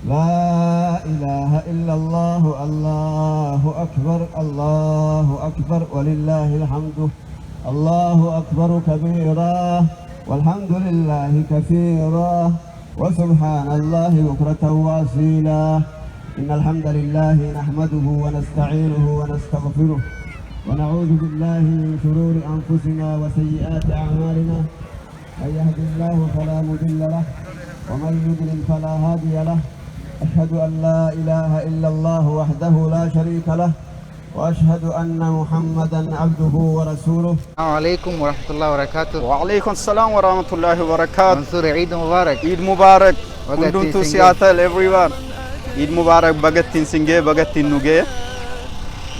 لا إله إلا الله الله أكبر الله أكبر ولله الحمد الله أكبر كبيرا والحمد لله كثيرا وسبحان الله بكرة وأصيلا. إن الحمد لله نحمده ونستعينه ونستغفره ونعوذ بالله من شرور أنفسنا وسيئات أعمالنا، من يهد الله فلا مضل له ومن يضلل فلا هادي له. أشهد أن لا إله إلا الله وحده لا شريك له وأشهد أن محمدا عبده ورسوله. السلام عليكم ورحمة الله وبركاته. وعليكم السلام ورحمة الله وبركاته. Mansuur, Eid Mubarak. Eid Mubarak. Baga ittiin Hundumtuu isin gahe. Seattle, everyone. Eid Mubarak, baga ittiin sin gahe, baga ittiin nu gahe.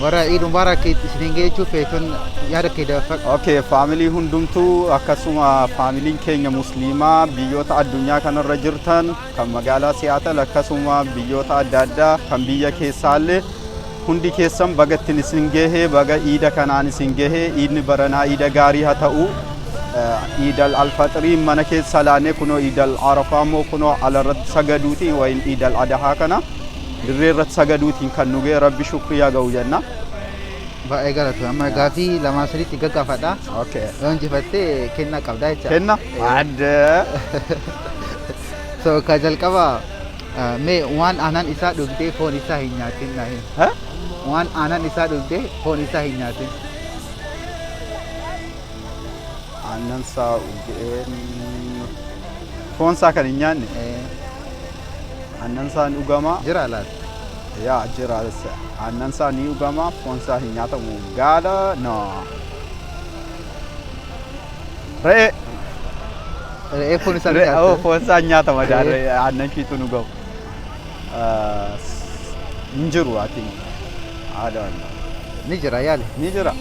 Warra Eid Mubarak isiniin gahe jechuu feetun yaada kee dabarfadhu. Okay, faamilii hundumtuu, akkasuma faamiliin keenya musliimaa biyyoota addunyaa kanarra jirtan, kan magaalaa Seattle, akkasuma biyyoota adda addaa kan biyya keessaallee, hundi keessan baga ittiin isin gahe, baga iida kanaan isin gahe. Iidni baranaa iida gaarii haa ta'u. Iidal alfaxirii mana keessa salaanee, kunoo iidal arafaa immoo kunoo alarratti sagaduutiin, wayin iidal adahaa kana dirree irratti sagaduutiin kan nu gahe rabbi shukrii haa ga'u jenna. Baay'ee galatu. Amma gaafii lamaa sadiitti gaggaafadha. Okay. Yoo injifattee kennaa qabdaa jecha. Kenna? Adda. So ka jalqaba, mee waan aanan isaa dhugdee foon isaa hin nyaatin naa himi. Ha? Waan aanan isaa dhugdee foon isaa hin nyaatin. Aannan isaa dhugeen foon isaa kan hin nyaanne? Aannan isaa ni dhugama. Jira laata? Yaa, jira. Aannan isaa ni dhugama, foon isaa hin nyaatamu. Gaala? No. Re'ee. Re'ee foon isaa ni Re'ee, oh, nyaata. Foon isaa hin nyaatama, re'ee aannan kiitu nu gahu. Hin jiru, I think. I don't know. Ni jira, yaali. Ni jira.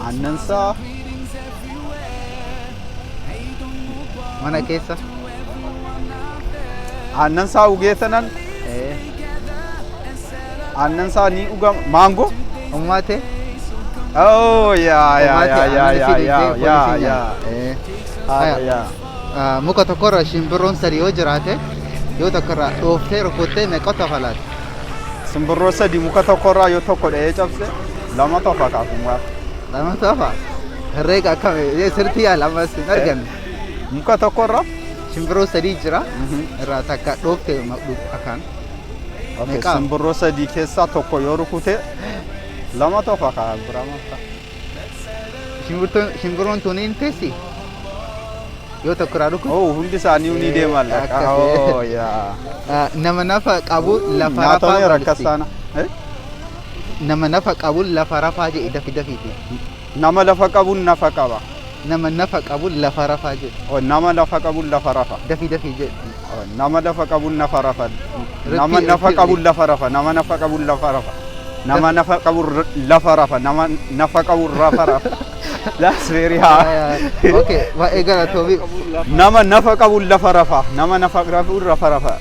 Aannan isaa Mana keessa. Aannan isaa dhugee tanan aannan isaa ni dhugama. Maangoo? Ummaate. Oh, yaa yaa Ummaate yaa yaa aannan yaa isii yaa dhugdee foon yaa isii yaa. nyaata. Haadha Haya. yaa. Muka tokkorra shimbirroon sadi yoo jiraate, yoo tokkorra dhooftee rukuttee meeqatu hafa laata? Simbirroo sadi muka tokkorraa yoo tokko dha'ee cabse, lama tokko akaakuu. Lamatu hafa. Herreega akkam sirriitti yaala, ammas hin arganne. Muka tokkorra Shimbirroo sadii jira. Irraa takka dhoofte akaan. Okay, Meeqa? simbirroo sadii keessaa tokko yoo rukute, lama tokko akaa biraa maal? Shimbirroon tuni hin teessi? Yoo tokko irraa rukute. Oh, hundi isaanii ni deeman lakka. Akkasi. Oh, yaa. Nama nafa qabu lafa rafaa Nyaatameera mul'isti. akkas taana. Eh? Nama nafa qabu lafa rafaa jedhe, dafi dafiiti. Nama lafa qabuun nafa qaba. Nama nafa qabu lafa rafaa jedhe. Oh, nama lafa qabuun lafa rafa. Dafi dafi jedhe. Oh, nama lafa qabuun nafa rafa. Nama Repeat, nafa repeat. qabuun lafa rafa. Nama nafa qabuun lafa rafa. Nama nafa qabuun lafa rafa. Nama nafa qabuun rafa rafa. That's very hard. Okay, baay'ee galatoomi. Nama nafa qabuun lafa rafa. Nama nafa qabuun rafa rafa.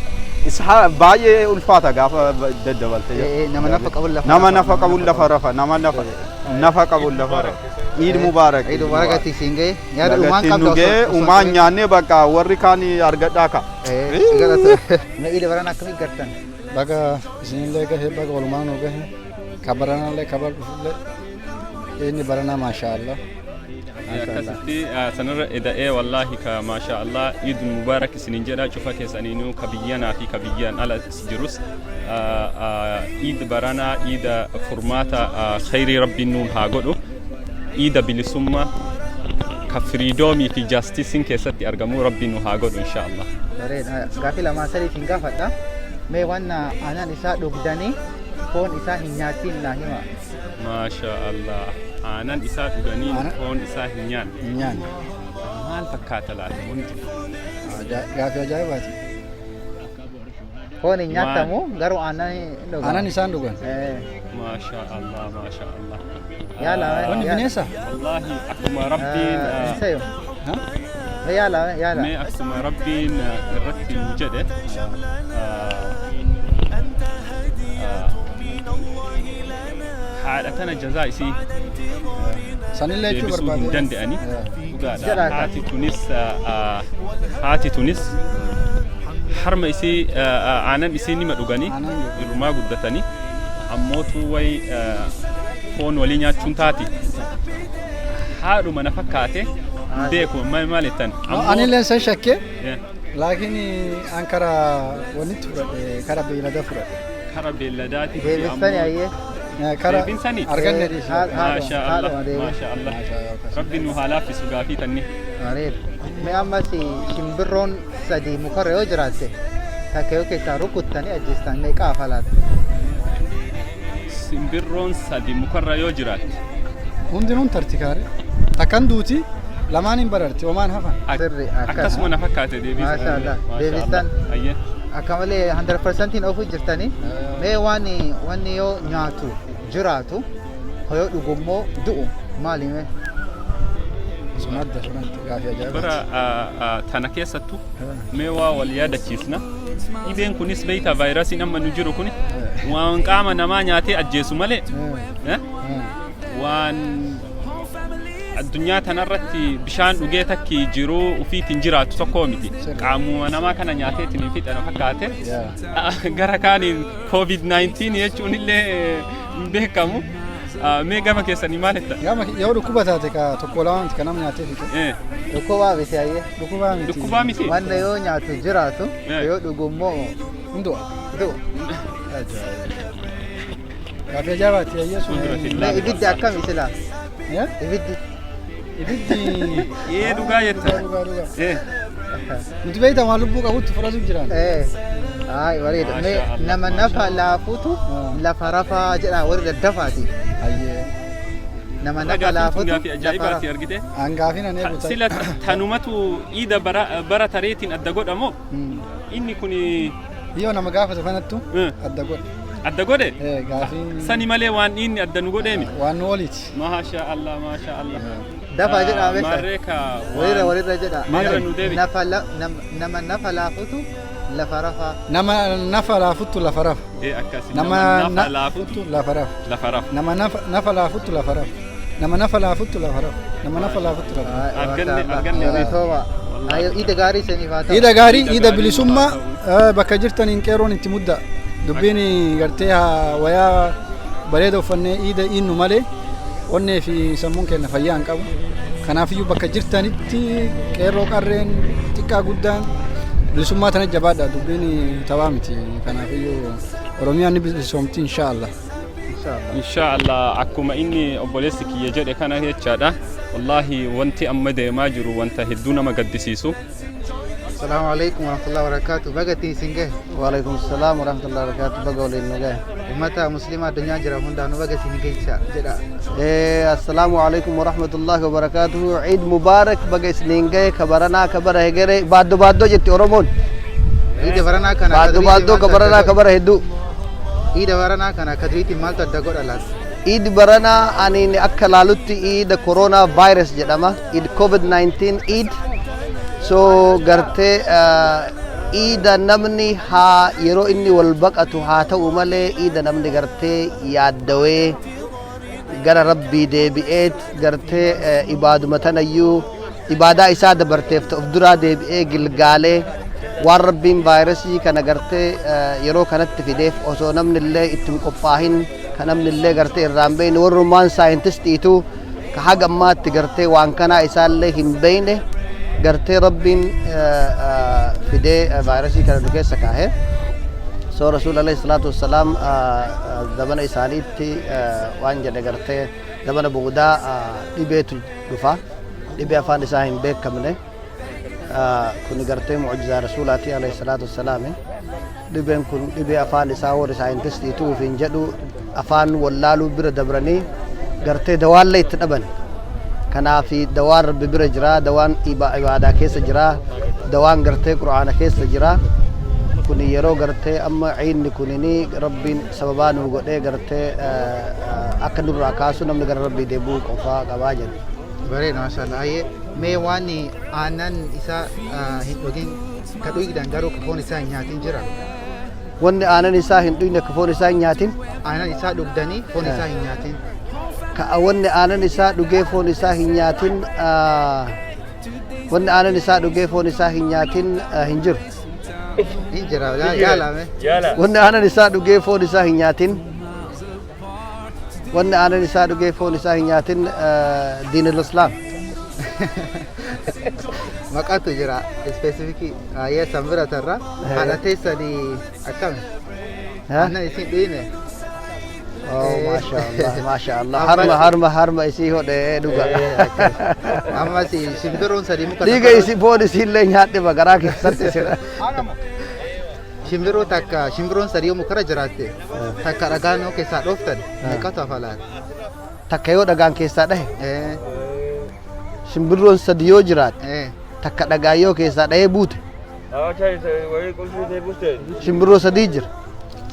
Isa baay'ee ulfaata gaafa daddabalte. Nama nafa qabuun lafa Nama rafa. nafa qabuun lafa rafa. Nama nafa qabuun lafa rafa. Eid Mubarak. Eid Mubarak ati siin ga'e. Yaada dhumaan Baga qabda nu ga'e osoo umaan nyaannee bakka warri kaan argadhaa ka. Galatoomi. Mee Eid barana akkamii gartan? Baga isinillee gahe, baga walumaan nu gahe, ka baranallee ka bar dhufullee, inni baranaa maashaa Allah. Akkasitti sanarra eda'ee, wallaahi ka maasha Allah, Iidul Mubaarak isinin jedha cufa keessaniinuu, ka biyyanaa fi ka biyyaan ala jirus. Iid baranaa iida furmaata khayrii rabbiin nuun haa godhu, iida bilisummaa ka freedomii fi justiceiin keessatti argamu rabbiin nu haa godhu, insha Allah. Bareeda. Gaaffii lamaa sadii siin gaafadha. Mee waan aanan isaa dhugdanii foon isaa hin nyaatiin naa hima. Maasha Allah, aanan isaa dhuganii foon isaa hin nyaanne. Hin nyaanne. Maal fakkaata laata wanti? Gaaffii ajaa'ibaati. Foon hin nyaatamu, garuu aannan hin dhugamu. Aannan isaan dhugan. Maasha Allah, maasha Allah. Yaala. Wanni bineensa? Wallahi akkuma rabbiin Sayo. Yaala, yaala. Mee akkuma rabbiin irratti nu jedhe, haadha tana jazaa isii Sanillee jechuu deebisuu hin barbaade. danda'ani. Dhugaadha. Jedhaa. Haati tunis haati tunis Harma isii, aanan isii nima dhuganii Aanan dhugu. Irrumaa guddatanii ammootu wayi foon walii nyaachuun taati. Haadhuma na fakkaate, hin beeku, maal maal jettan? Anillee san shakkee, laakiin an kara wanitti fudhadhe, kara beeylada fudhadhe. Kara beelladaati. Deebistani, ayyee. Kara Deebiin sanii? Arganne dhiisi. Maasha Allah, Haadhuma deebi. maasha Allah. Rabbi nu haa laaffisu gaafii tanni. Bareeda. Mee ammas shimbirroon sadii mukarra yoo jiraatte, takka yoo keessaa rukuttanii ajjeestan, meeqa hafa laata? Simbirroon sadi mukarra yoo jiraatte. Hundinuun tarti kaare. Takkan duuti, lamaan hin bararti, homaan hafan. Sirri, akkas. Akkasuma na fakkaate deebiin. Maasha Allah. Deebistan. Ayyee. Akka malee 100%iin oofuu jirtanii. Mee waan wanni yoo nyaatu jiraatu, yoo dhugu immoo du'u maali mee? Sun adda, sun adda, gaafii ajaa'ibaati. Bara tana keessattu mee waa wal yaadachiisna. Dhibeen kunis beeyta, vaayirasiin amma nu jiru kun waan qaama namaa nyaatee ajjeesu malee, eh, waan addunyaa tanarratti bishaan dhugee takki jiruu ufiitiin jiraatu tokko miti. Qaamuma namaa kana nyaateetiin hin fixan fakkaate. Gara kaaniin COVID-19 jechuun illee hin beekamu. Mee gama keessanii maal jetta? Gama yoo dhukkuba taate, ka tokko lama miti kan nama nyaatee fixe. Dhukkubaa miti, ayyee. Dhukkubaa miti. Dhukkubaa miti. Wanna yoo nyaatu jiraatu, yoo dhugu immoo Hin du'a. du'u. Gaafii ajaa'ibaati, ayyee sun. Mee ibiddi akkami silaa? Ibiddi. Ibiddi. Ee, dhugaa jetta. Dhugaa, dhugaa. Nuti beektaa waan lubbuu qabutti fudhatu jiran. Ay, bareeda. Mee Maasha Allah, nama nafa laafutu lafa rafaa jedha warri daddafaati. Ayyee. Nama nafa Gaaffiin kun laafutu gaaffii lafa ajaa'ibaati, rafa. argite. Hangaafiin ani eegu. Sila tanumatu iida bara bara tareetiin adda godhamoo inni kun? Yoo nama gaafate kanattu adda godhe. Adda godhe? Eh, gaafiin Sani malee waan inni adda nu godheemi. waan nu oliiti. Maasha Allah, maasha Allah. Dafaa jedha beektaa. Maarree ka Walirra walirra jedha. Meerra nu deebi. Nafa nama nafa laafutu lafa rafaa. Nama nafa laafuttu lafa rafa. Ee, akkasi. Nama nama nafa laafutu lafa rafa. Lafa rafa. Nama nafa laafuttu lafa rafa. Nama nafa laafuttu lafa rafa. Nama nafa laafuttu lafa rafa. Arganne, arganne. Galatoomaa. Ayo, iida gaarii isiniif haa ta'u. Iida gaarii, Iida iida gaarii bilisummaa nuuf haa. Bakka jirtaniin qeeroon itti mudda. Dubbiin gartee haa wayaa bareeda uffannee iida innu malee onnee fi sammuun keenya fayyaa hin qabu. Kanaafiyyuu bakka jirtanitti qeerroo qarreen xiqqaa guddaan bilisummaa tana jabaadha, dubbiin taphaa miti. Kanaafiyyuu Oromiyaan ni bilisoomti, insha Allah. Inshallah. Insha Allah, akkuma inni obboleessi kiyya jedhe kana jechaadha. Wallaahi, wanti amma deemaa jiru wanta hedduu nama gaddisiisu. Assalamu alaikum warahmatullahi wabarakatuh. Baga ittiin isin gahe. وعليكم السلام ورحمة الله وبركاته. Baga waliin nu gahe. Uummata musliimaa addunyaa jira hundaanuu baga isin geessa jedha. السلام عليكم ورحمة الله وبركاته. عيد مبارك. Baga isiniin gahe, kabaranaa kabara hegere baaddo baaddo jetti Oromoon. Iida baranaa kana Baaddo baaddo, kabaranaa kabara hedduu. Iida baranaa kana kadriitiin maaltu adda godha laata? Iid baranaa ani akka laalutti iida corona virus jedhama. Iid COVID-19 iid. So gartee iida namni haa yeroo inni wal baqatu haa ta'u malee, iida namni gartee yaaddawee gara rabbii deebi'eet gartee ibaaduma tanayyuu ibaadaa isaa dabarteef of duraa deebi'ee gilgaalee waan rabbiin vaayirasii kana gartee yeroo kanatti fideef, osoo namni illee itti hin qophaahin, ka namni illee gartee irraa hin beekne, warrummaan saayintistiitu ka haga ammaatti gartee waan kanaa isaallee hin beekne, gartee rabbiin fidee vaayirasii kana nu keessa kaahee. So Rasuul alayhi salaatu wassalaam zamana isaaniitti waan jedhe, gartee zamana boodaa dhibeetu dhufa, dhibee afaan isaa hin beekamne. Kun gartee mucjizaa rasuulaati alayhi salaatu wassalaam. Dhibeen kun dhibee afaan isaa warri saayintistiitu ufiin jedhu afaan wallaaluu bira dabranii gartee dawaallee itti dhaban. Kanaaf dawaan rabbi bira jira, dawaan ibaadaa keessa jira, dawaan gartee qur'aana keessa jira. Kun yeroo gartee amma ciinni kunini rabbiin sababaa nu godhee gartee akka nurraa kaasu namni gara rabbii deebi'uu qofaa qabaa jedhu. Bareeda, maashaallah. Hayyee, mee waan aannan isaa hin dhugin, ka dhugdan garuu ka foon isaa hin nyaatin jira? Wanni aanan isaa hin dhugne, ka foon isaa hin nyaatin? Aannan isaa dhugdanii foon isaa hin nyaatin. Ka wanni aanan isaa dhugee foon isaa hin nyaatin, wanni aanan isaa dhugee foon isaa hin nyaatin hin jiru. Hin jira yaalame. Wanni aanan isaa dhugee foon isaa hin nyaatin. Wanni aanan isaa dhugee foon isaa hin nyaatin diinul islaam. Maqaatu jira specific ayyee san bira tarra haadha teessanii akkami? Aannan isin dhuyne? Oh, masha Allah, masha Allah. Harma harma harma isii hodhee dhuga. Ammas shimbirroon sadii muka Dhiiga isii foon isii illee nyaadhe garaa keessatti sira. Shimbirroo takka shimbirroon sadii yoo mukarra jiraatte takka dhagaan yoo keessaa dhooftan meeqatu hafa laata? Takka yoo dhagaan keessaa dhahe shimbirroon sadi yoo jiraatte takka dhagaan yoo keessaa dhahee buute shimbirroo sadii jira.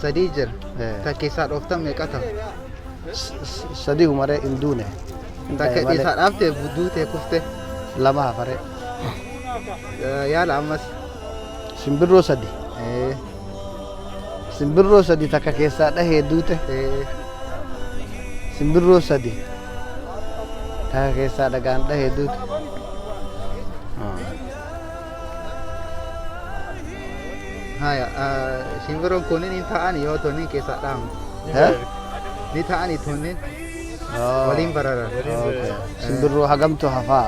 Sadii jira. Takka keessaa dhooftan meeqatu hafa? Sadii humaree hin duune. Takka keessaa dhaaftee duutee kufte. Lama hafaree. Yaala ammas. Shimbirroo sadi. Simbirroo sadi takka keessaa dhahee duute. Simbirroo sadi takka keessaa dhagaan dhahee duute. Haya, shimbirroon kunniin hin ta'ani yoo tonniin keessaa dhaamu. Ni ta'ani tonniin waliin bararan. Simbirroo hagamtu hafaa.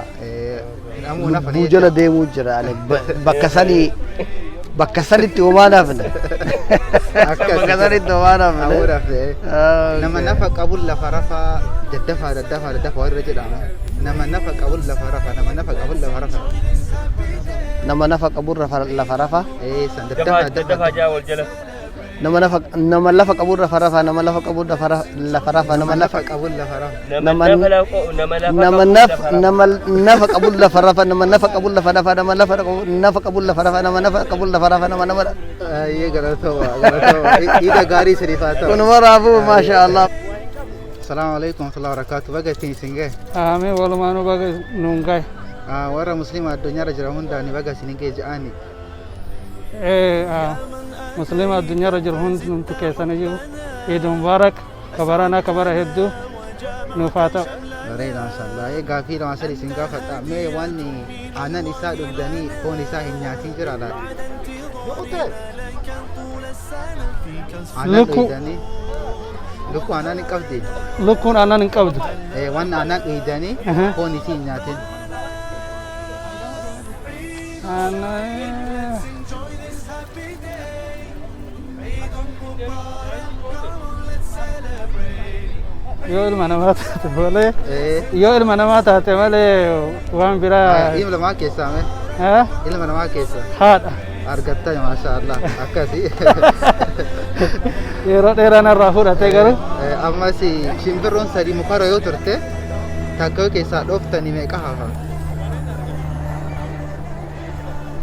Namuu nafa Lubbuu jala deemuu jira ani bakka sanii bakka sanitti homaa nafne. Bakka sanitti homaa nafne. Namuu nafne. Nama nafa qabu lafa rafaa daddafaa daddafaa daddafaa warra jedhama. Nama nafa qabu lafa rafa nama nafa qabu lafa rafa. Nama nafa qabu lafa rafa. San daddafaa daddafaa. Nama nafa nama lafa qabu lafa rafa nama lafa qabu lafa rafa nama lafa qabu lafa rafa. Nama nama naf nama nafa qabu lafa rafa nama nafa qabu lafa rafa nama lafa nafa qabu lafa rafa nama nafa qabu lafa rafa nama nama. Ayyee galatoomaa galatoomaa. Iida gaarii sirrii haa ta'u. Kun maraafuu maasha Allah. Salaamu alaikum warahmatullahi wabarakatuh. Baga ittiin isin gahe. Amiin walumaanuu baga nuun gahe. Warra musliima addunyaarra jiran hundaani baga isin gahe jedhaani. Muslima addunyaarra jiru hundumtu keessaniyyuu Eid Mubarak kabaranaa kabara hedduu nuuf haa ta'u. Bareeda mashallah. Gaaffii lama sadi isin gaafadha. Mee wanni aannan isaa dhugdanii foon isaa hin nyaatin jira laata? Aannan dhugdanii lukkuu aannan hin qabdi. Lukkuun aannan hin qabdu. Wanni aannan dhugdanii foon isii hin nyaatin. Aannan yoo ilma namaa taate malee yoo ilma namaa taate malee waan biraa. Ilma namaa keessaa mee? Ilma namaa keessaa. Haadha. Argattan masha Allah akkasi. Yeroo dheeraa narraa fudhate garuu. Ammas shimbirroon sadii mukarra yoo turte takka yoo keessaa dhooftanii meeqa hafa?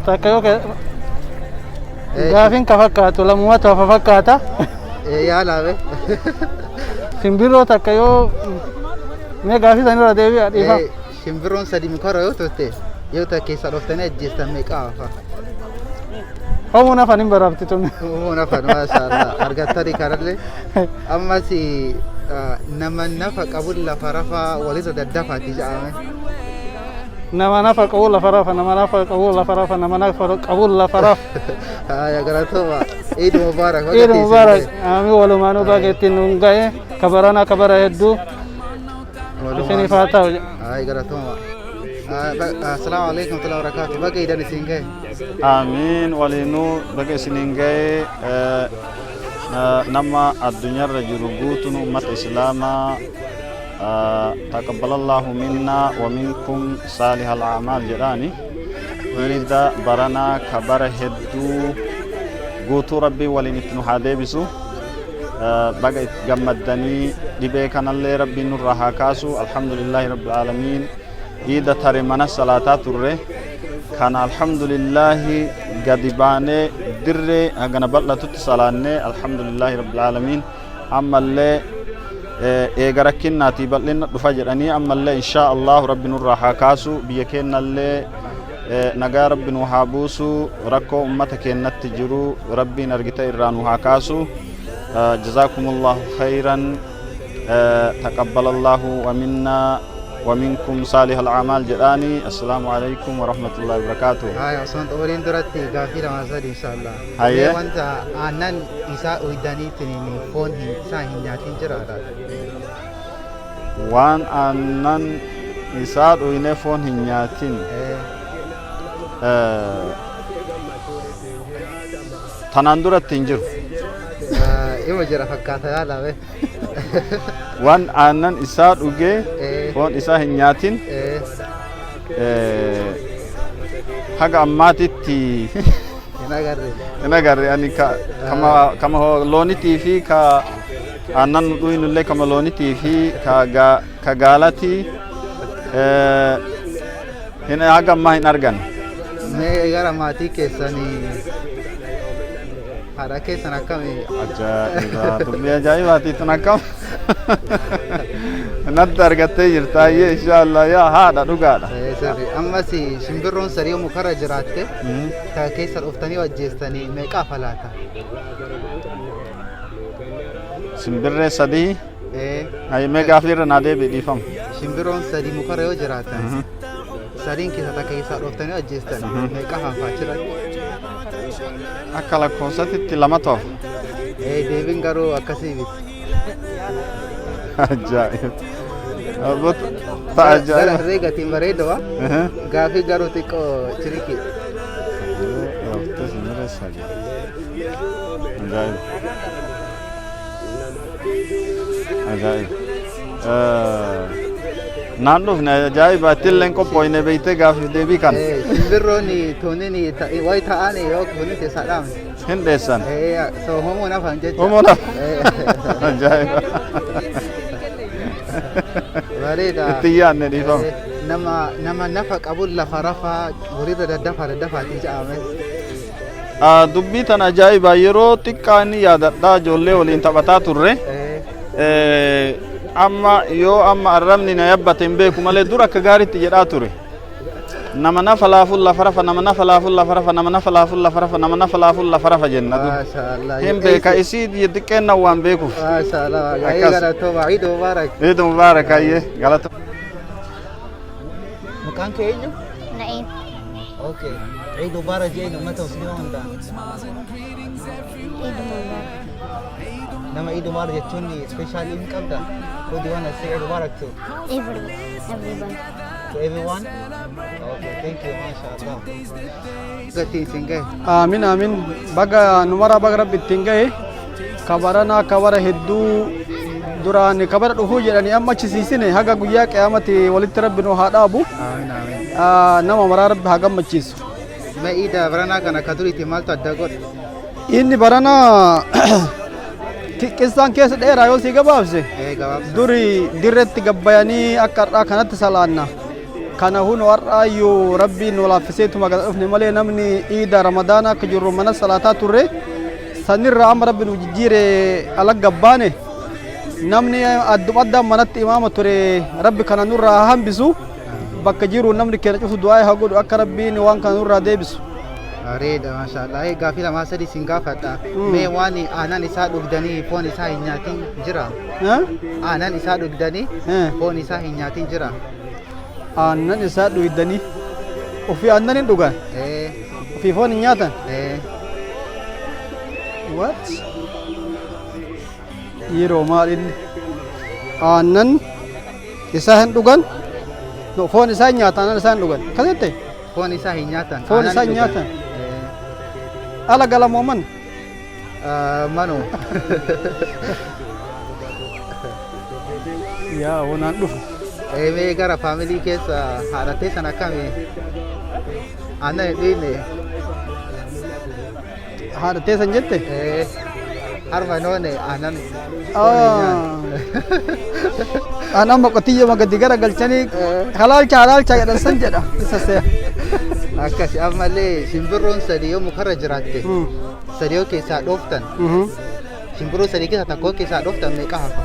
Takka yoo gaafiin ka fakkaatu lamumatu hafa fakkaata. Yaala be. Simbirroo takka yoo mee gaafii sanirra deebi'a dhiifa. Shimbirroon sadii mukarra yoo turte yoo takka keessaa dhooftanii ajjeestan meeqa hafa? Homuu nafan hin barabti tun. Homuu nafan masha Allah argattanii kanallee. Ammas nama nafa qabu lafa rafaa walirra daddafaati jedhame. Nama nafa qabu lafa rafa nama nafa qabu lafa rafa nama nafa qabu lafa rafa. Haya galatooma. Eid Mubarak. Eid Mubarak. Amiin walumaanuu baga ittiin nuun gahe kabaranaa kabara hedduu isiniif haa ta'u. Haya galatooma. Assalaamu alaikum warahmatullahi wabarakatuh. Baga iidan isin gahe. Amiin waliinuu baga isiniin gahe nama addunyaarra jiru guutuun ummata islaamaa taqabbalallahu minna wa minkum saalihal a'maal jedhaani. Iida baranaa kabara hedduu guutuu rabbii waliin itti nu haa deebisu. Baga itti gammaddanii dhibee kanallee rabbiin nurraa haa kaasu. Alhamdulillaahi rabbil aalamiin. Iida tare mana salaataa turre. Kana alhamdulillaahi gadi baanee dirree hagana bal'atutti salaannee alhamdulillaahi rabbil aalamiin. Ammallee eega rakkinnaatii bal'inna dhufa jedhanii ammallee inshaa allahu rabbi nurraa haa kaasu. Biyya keennallee nagaa rabbi nu haa buusu. Rakkoo ummata keennatti jiru rabbiin argite irraa nu haa kaasu. Jazaakumullahu khayran taqabbalallahu wa minna. ومنكم صالح الأعمال jedhaani. السلام عليكم ورحمة الله وبركاته. Haya, osoo hin xumuriin duratti gaaffii lama sadi inshallah. Hayyee. Mee wanta aannan isaa dhuydaniitiin foon isaa hin nyaatin jira laata? Waan aannan isaa dhuyne foon hin nyaatin? Tanaan duratti hin jiru. Ima jira fakkaata, yaala mee. Waan aannan isaa dhugee foon isaa hin nyaatin haga ammaatitti hin agarre. Hin agarre. Ani kama kama loonitii fi ka aannan nu dhuynullee kama loonitii fi ka gaalatii hin haga ammaa hin argan. Mee gara maatii keessanii, haadha keessan akkami? Ajaa'iba! Dubbii ajaa'ibaati tun. Akkam natti argattee jirta. Ayyee, inshallah, yaa haadha dhugaadha. Sirri. Ammas shimbirroon sadii mukarra jiraatte ta keessa dhuftanii ajjeestanii meeqaaf laata? Simbirree sadii? Ayi, mee gaafii irra naa deebi'i, dhiifama. Shimbirroon sadii mukarra yoo jiraatan, sadiin keessa takka keessaa dhuftanii ajjeestan, meeqaaf hafa achirratti? Akka lakkoofsatitti lamatu hafa. Deebiin garuu akkasii miti. Ajaa'iba! Ta Gara ajaa'iba! Herreegatiin bareedoo, gaafii garuu xiqqoo tricky. Dhooftee simbirree sadii. Ajaa'iba! Ajaa'iba! Naan dhufne. Ajaa'iba! Ittillee hin qophooyne beeytee gaafiif deebii kana. Simbirroon tuuniin wayi ta'an yoo tuuniin keessaa dhaamne. Hin dheessan. So homoon hafan jecha. Homoon hafa. Ajaa'iba! Bareeda. Itti yaadne, dhiifama. Nama nafa qabu lafa rafaa horiirra daddafa daddafaatii jedhame. Dubbii tana ajaa'iba, yeroo xiqqaa inni yaadadhaa ijoollee waliin taphataa turre. Amma yoo amma arrabni na yabbate hin beeku malee dur akka gaariitti jedhaa ture. Nama nafa laafuun lafa rafa, nama nafa laafuun lafa rafa, nama nafa laafuun lafa rafa, nama nafa laafuun lafa rafa jenna dur. Maashaallah. Hin beeka isii xiqqeenna waan beekuuf. Maashaallah. Gaa'ee Akkas. galatooma. Eid Mubarak. Eid Mubarak, ayyee galata. Maqaan kee eenyu? Na'im. Okay. Eid Mubarak jeen uummata musliimaa hundaan. Eid Mubarak. Nama Eid Mubarak jechuun special hin qabda? Who do you want to say Eid Mubarak to? Everyone. To everyone? Okay, thank you. MashaAllah. Gatiin isin gahe. Aamin, aamin. Baga numara, baga rabbi ittiin gahe. Kabaranaa kabara hedduu duraan kabara dhufuu jedhanii amma achisiisine haga guyyaa qiyaamatti walitti rabbi nu haa dhaabu. Aamin, aamin. Nama maraa rabbi haa gammachiisu. Mee Iida baranaa kana ka duriitti maaltu adda godhe? Inni baranaa qissaan keessa dheeraa yoo sii gabaabse. Gabaabsa. Duri dirretti gabbayanii akka har'aa kanatti salaanna. Kana hunu har'aayyuu rabbiin nu laaffiseetuma gad dhufne malee namni iida ramadaana akka jirru mana salaataa turre. Sanirraa amma rabbi nu jijjiire, ala gabbaane. Namni adduma addaan manatti imaama ture. Rabbi kana nurraa haa hambisu. Bakka jiru namni keenya cufu du'aa haa godhu akka rabbiin waan kana nurraa deebisu. Bareeda, maashaallah. Gaafii lamaa sadii isin gaafadha. Mee waan aannan isaa dhugdanii foon isaa hin nyaatin jira? Aannan isaa dhugdanii foon isaa hin nyaatin jira? Aannan isaa dhugdanii ofii aannan hin dhugan, ofii foon hin nyaatan? What? Yeroo maal inni aannan isaa hin dhugan? No, foon isaa hin nyaatan, aannan isaa hin dhugan akkas jette? Foon isaa hin nyaatan. Foon aannan isaa hin dhugan. Nyaatan. Ala galamoo mana? Manu. Yaa wanaan dhufu. Mee gara family keessa haadha teessan akkami? Aannan hin dhiine? Haadha teessan jette? Harma noone aannan foon hin nyaanne. Aan amma qotiyyoo gadi gara galchanii halaalcha halaalcha jedhan san jedha isa seera. Akkasi ammallee simbirroon sadii yoo mukarra jiraatte, sadii yoo keessaa dhooftan, simbirroo sadii keessaa tokko keessaa dhooftan, meeqa hafa?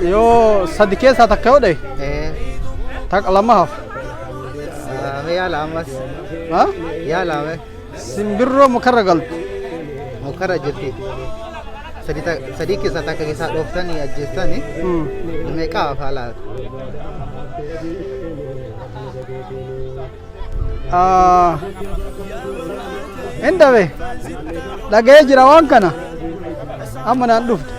Yoo sadi keessaa takka yoo dhahe, takka lama hafa. Mee yaala ammas. Ha? Yaala mee. Simbirroo mukarra galtu. Mukarra jirti. Sadii keessaa takka keessaa dhooftanii ajjeestanii meeqa hafa laata? Hin dhabe, dhaga'ee jira waan kana, amma naan dhufte.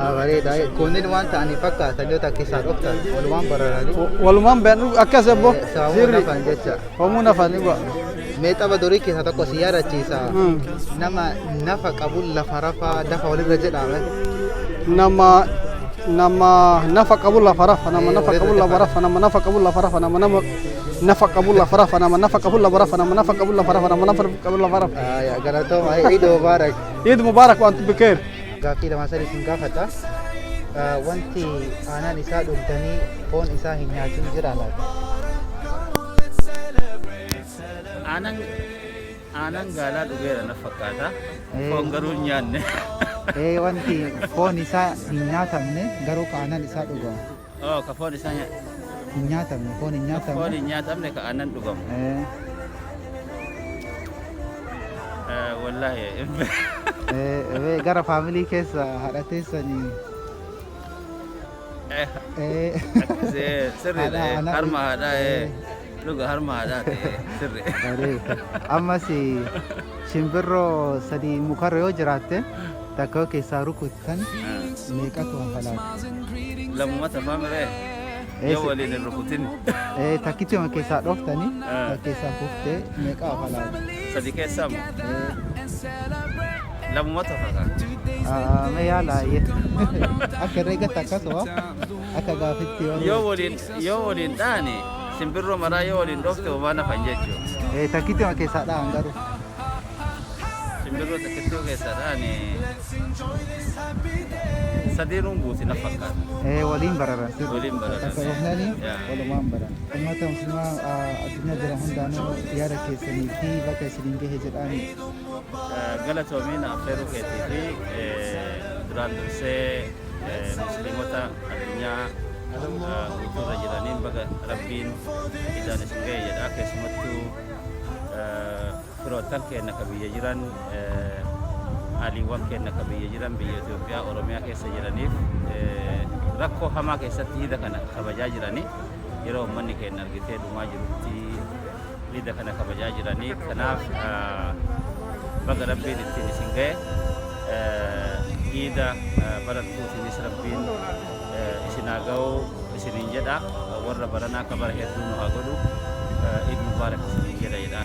Bareeda. Kunneen waan ta'anii fakkaatan yoo takka isaa dhuftan walumaan bararanii. Walumaan bayan akkas ebbo. Saamuu nafan jecha. Homuu nafan dhuga. Mee tapha durii keessaa tokko si yaadachiisa. Nama nafa qabu lafa rafaa dafa walirra jedhame. Nama nafa qabu lafa rafa, nama nafa qabu lafa rafa, nama nafa qabu lafa rafa, nama nafa qabu lafa rafa, nama nafa qabu lafa rafa, nama nafa qabu lafa rafa, nama nafa qabu lafa rafa. Galatooma, Iid Mubaarak. Iid Mubaarak wa antum bikhair. Gaaffii lama sadii isin gaafadha. Wanti aanaan isaa dhugdanii foon isaa hin nyaatin jira laata? Aanan gaalaa dhugeera na fakkaata. Foon garuu hin nyaanne. Wanti foon isaa hin nyaatamne garuu ka aanan isaa dhugamu. Oh, ka foon isaa hin nyaatamne, foon hin nyaatamne. Foon hin nyaatamne ka aanan dhugamu. Wallaahi. Gara faamilii keessa haadha teessanii. Akkasii sirriidha. Harma haadhaa dhuga, harma haadhaa ta'e sirri. Ammas shimbirroo sadii mukarra yoo jiraatte, takka yoo keessaa rukuttan meeqatu hafa laata? Lamuma tafaa miree yoo waliin hin rukutin. Takkichuma keessaa dhooftanii takka keessaa kuftee meeqa hafa laata? Sadi keessaa moo? Lamuma tafa kaa. Mee yaala, akka herreegatti akkasuma akka gaafitti Yoo waliin dhahani, simbirroo maraa yoo waliin dhoofte homaa nafan jechuudha. Takkichuma keessaa dhahan garuu. Simbirroo takkittuu keessaa dhahani sadiinuun buuti na fakkaata. Waliin bararan. Waliin bararan. Takka dhoofnanii walumaan baran. Uummata musliimaa addunyaa jiran hundaanuu yaada keessanii fi bakka isiniin gahe jedhaani. Galatoomiin affeeruu keetii fi duraan dursee musliimota addunyaa guutuurra jiraniin baga Rabbiin idaan isin gahe jedha. Keessumattuu firoottan keenya ka biyya jiran, aliiwwan keenya ka biyya jiran, biyya Itoophiyaa Oromiyaa keessa jiraniif, rakkoo hamaa keessatti iida kana kabajaa jiranii, yeroo uummanni keenya argitee dhumaa jirutti iida kana kabajaa jiranii, kanaaf baga Rabbiin ittiin isin gahe. Iida bara dhufuutiinis Rabbiin isin haa ga'u isiniin jedha. Warra baranaa ka bara hedduu nu haa godhu. Iid Mubaarak isiniin jedha.